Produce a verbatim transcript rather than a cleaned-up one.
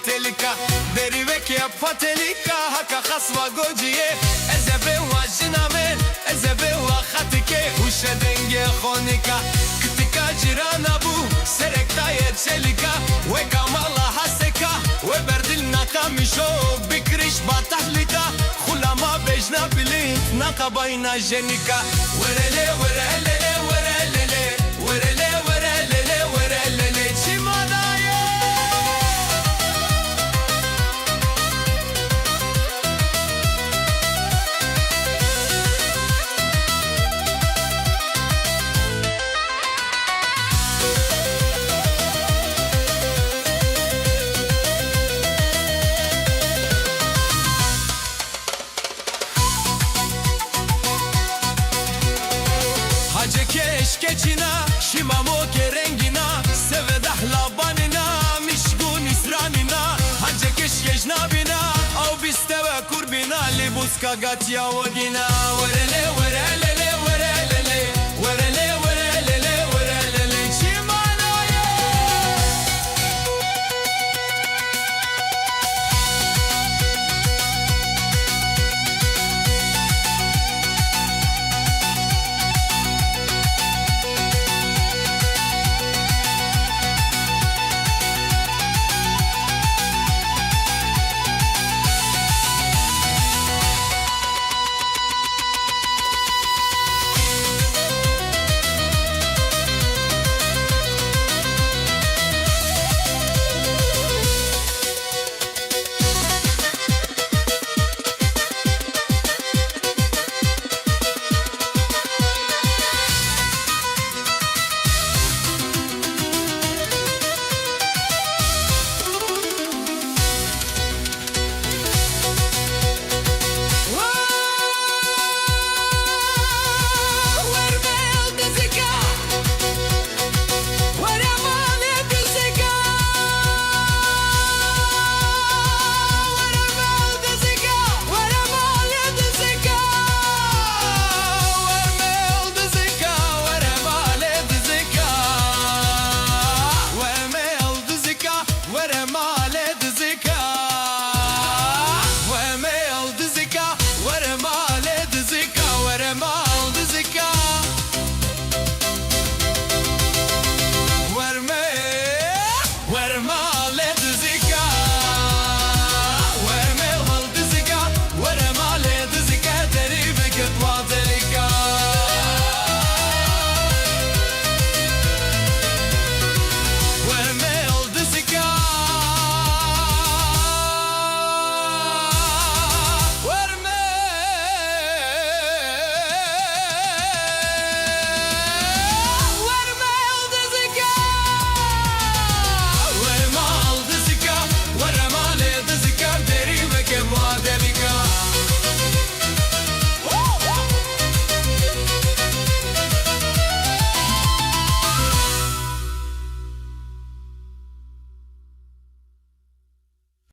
Çelika, derî weke patelîka, haka xasva gociyê. Ez ê bê wa jina min, ez ê bê wa xatikê, hûşe dengê xonika. Kitika cirana bû, serek daye çelika. Weka mala haseka, we berdil naka mişo, bikiriş ba tehlika. Xula ma bejna bilind, naka bayna jenika. Werele, werelele, werelele. Werele, werelele, werelele, çima daye. Haceke eşke çina, şima moke rengina, seve dahla banina, mişgûn îsranina, haceke eşke jnabina, ew bîstewe kurbina, lîbûska gatiya wegina, werele, werelele.